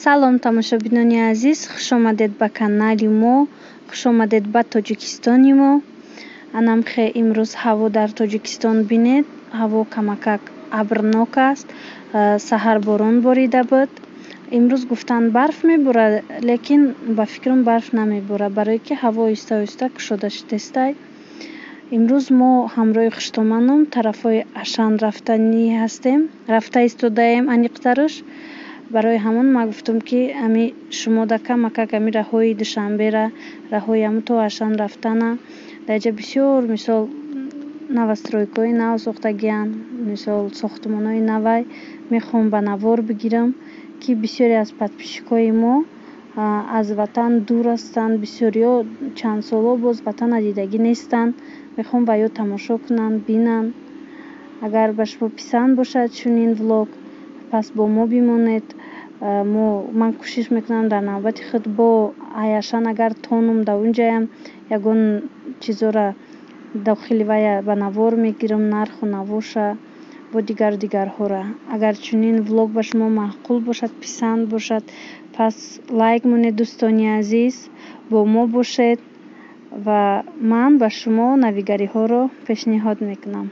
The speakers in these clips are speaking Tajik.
Салом, тамошобинони азиз, хушомадед ба канали мо, хушомадед ба Тоҷикистони мо. Анамхе имрӯз ҳаво дар Тоҷикистон бинед, ҳаво камакак абрнок аст, саҳар борон борида буд. Имрӯз гуфтанд барф меборад, лекин ба фикрам барф намеборад, барое ки ҳаво оҳиста оҳиста кушода шудестай. Имрӯз мо ҳамроҳи хуштоманам тарафҳои Ашан рафтанӣ ҳастем, рафта истодаем аниқтараш. Барои ҳамон ман гуфтам, ки ами шумо да камакак ами раҳои Душанбера, раҳои ҳамун то Ашан рафтана. Дар инҷа бисёр мисол новостройкаҳои нав сохтагиянд, мисол сохтмонҳои навай. Мехоҳам ба навор бигирам, ки бисёре аз подписчикҳои мо аз ватан дур ҳастанд, бисёриҳо чанд солҳо боз ватана дидагӣ нестанд. Мехоҳам ба ё тамошо кунанд, бинанд. Агар ба шумо писанд бошад чунин влог, пас бо мо бимонед. Ман кӯшиш мекунам дар навбати худ бо Ашан агар тонум дар унҷаям ягон чизора дохили вая ба навор мегирам, нарху навоша бо дигару дигарҳоро. Агар чунин влог ба шумо маъқул бошад, писанд бошад, пас лайк монед, дӯстони азиз, бо мо бошед ва ман ба шумо навигариҳоро пешниҳод мекунам.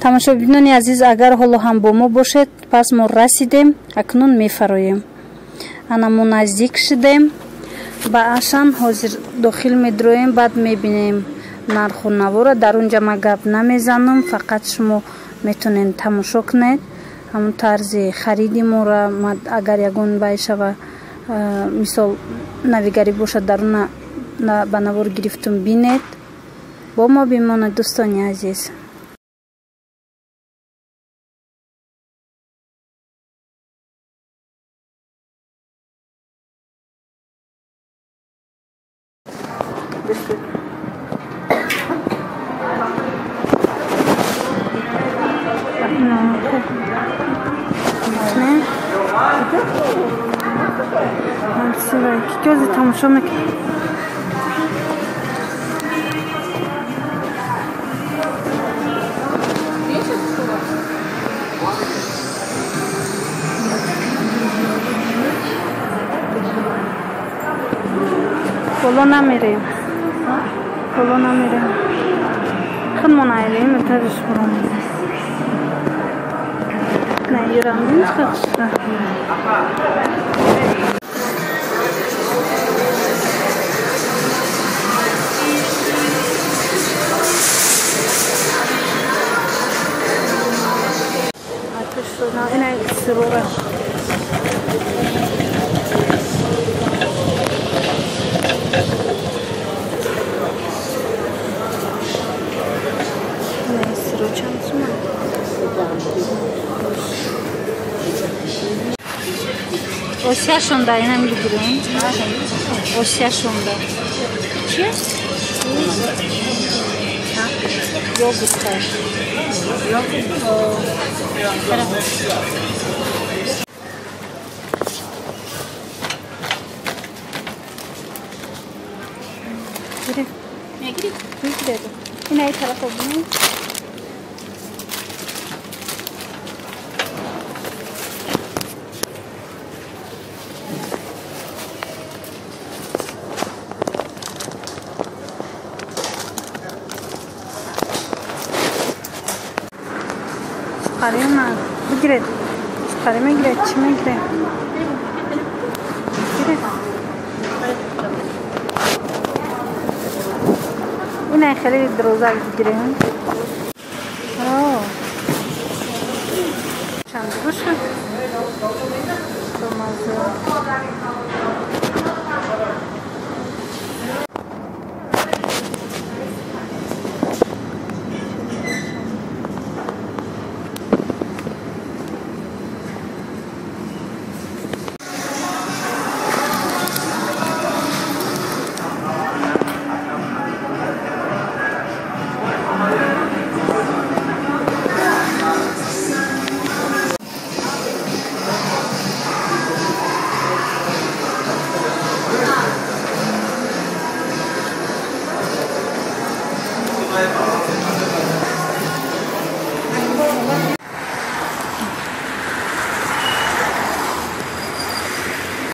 Тамошобинони азиз, агар ҳоло ҳам бо мо бошед, пас мо расидем, акнун мефароем. Ана мо наздик шудем ба Ашан, ҳозир дохил медроем, баъд мебинем нарху навора. Дар унҷа ма гап намезанам, фақат шумо метонед тамошо кунед ҳамун тарзи хариди моро. Агар ягон бай шава, мисол навигарӣ бошад, дар уна ба навор гирифтум, бинед. Бо мо бимонед, дӯстони азиз. Кёзи тамошо мекунем. Боло намерем, боло намерем, худмон айрем, этажиш буром. На ирам бин. Ина сирора. Ина сиро чанд суман? Осяшонда ина мегирем. Осяшонда. Чи? Йогурт. Йогурт. Мегиред? Мегиред. Ина ай тарафа бинед. Сухари бигиред. Сухари мегиред, чӣ мегиред? Бигиред. Ина хеле дарозак бигирем. Чанд бошад? Бомазза.